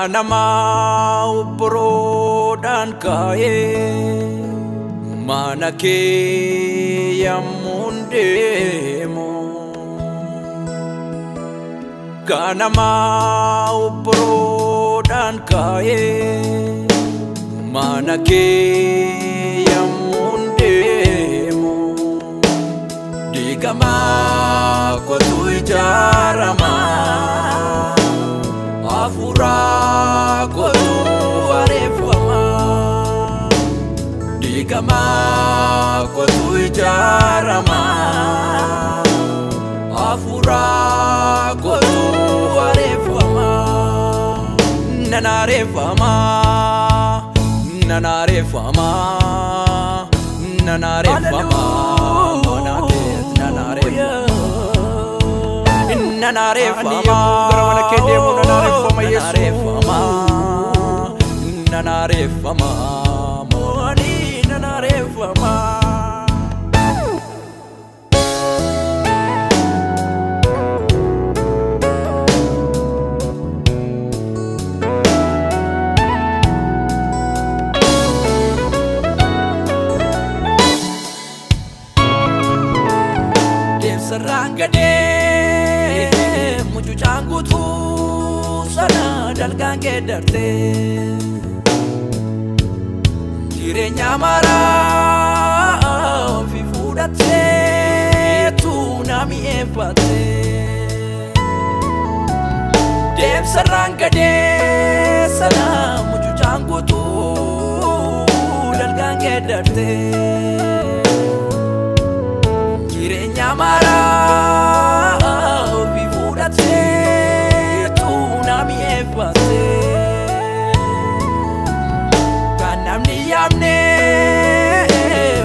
Ganama obboroodhaan ka'ee mana kee yammuun deemu. Ganama obboroodhaan ka'ee mana kee yammuun deemu. Diigamaa kootu ijaarama. Hafuura kootu areeffama. Diigamaa kootu ijaarama. Hafuura kootu areeffama. Nan areeffama. Nan areeffama. Nan areeffama. Mana keet nan areeffama. Nan areeffama. Gara mana kee deemu nan areeffama Nan Yesuus. areeffama. Nan areeffama. Ani nan areeffama. Deemsarraan gadee mucucaan guutuu sana dalgaan geeddartee jireenya maraa ofii fudhatteetu na mi'eeffattee. Deemsarraan gadee sana mucucaan guutuu dalgaan geeddartee. Jireenya maraa ofii fudhatteetu na mi'eeffattee. Kan namni yaamne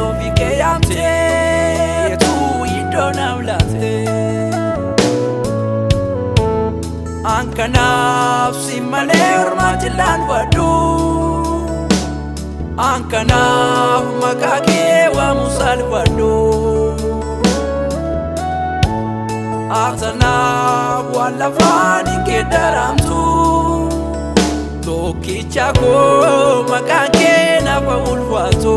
ofii kee yaamteetu iddoo naaf laattee. An kanaaf si malee ormaa jillaan fadhu. An kanaaf maqaa kee waamu salphadhu. Atanaaf waan lafaan hin geeddaramtu. Tokkicha koo maqaan kee naaf ulfaatu.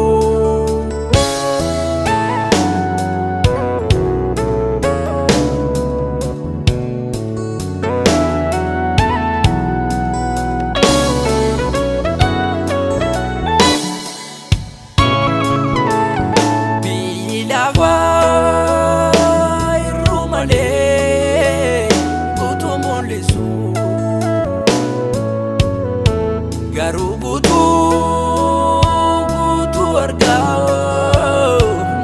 Biyyi lafaa irru malee guutuu mul'isu. Garuu guutuu guutuu argaa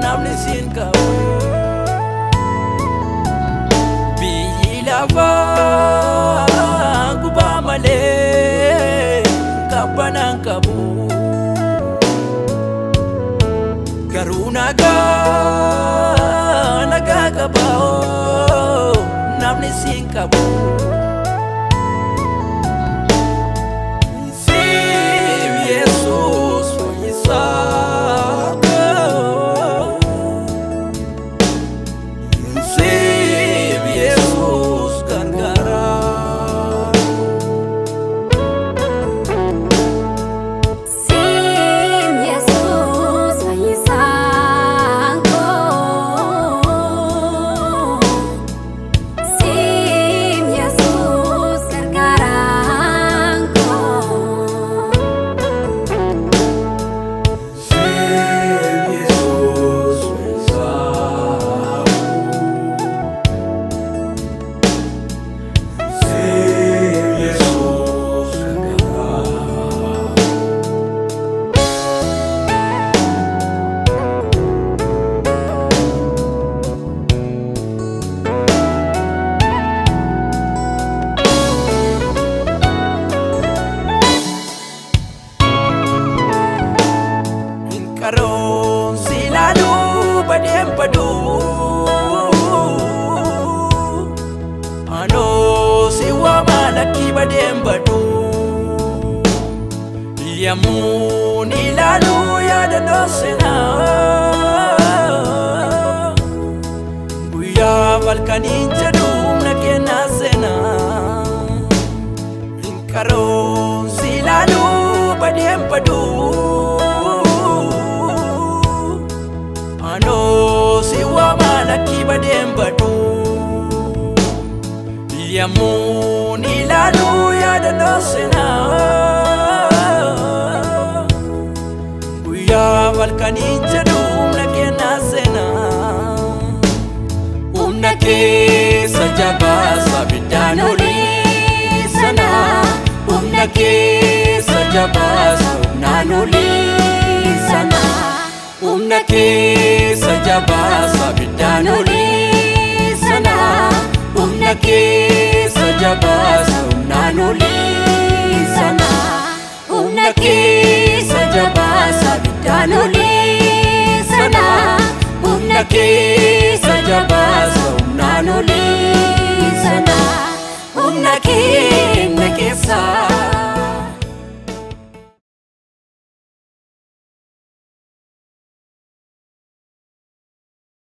namni siin qabu. Biyyi lafaa gubaa malee qabbanaan qabu. Garuu nagaa nagaa qaba namni siin qabu. Siif Yesuus fayyisaa koo. Siif Yesuus gargaaraa. Siim Yesuus fayyisaan koo. Siim Yesuus gargaaraan koo. Siif Yesuus fayyisaa koo. Siif Yesuus gargaaraa. Hin qaroomsi ilaaluu badeen baduu. Anoo si waama lakkii badeen baduu. Yammuun ilaaluu yaadannoo seenaa. Guyyaa halkaniin jedhu humna kennaa seenaa. Hin Qaroon si ilaaluu badeen baduu. Anoo si waamaa lakkii badeen baduu. Yemmuun ilaaluu yaadannoo seenaa. Guyyaa halkanii jedhu humna kennaa seenaa. Humna keessa jabaasa biddaan olii sana. Humna keessa jabaasa humnaan olii sana. Humna keessa jabaasa biddaan olii sana. Humna keessa jabaasa humnaan olii sana. Humna keessa jabaasa biddaan olii sana. Humna keessa jabaasa.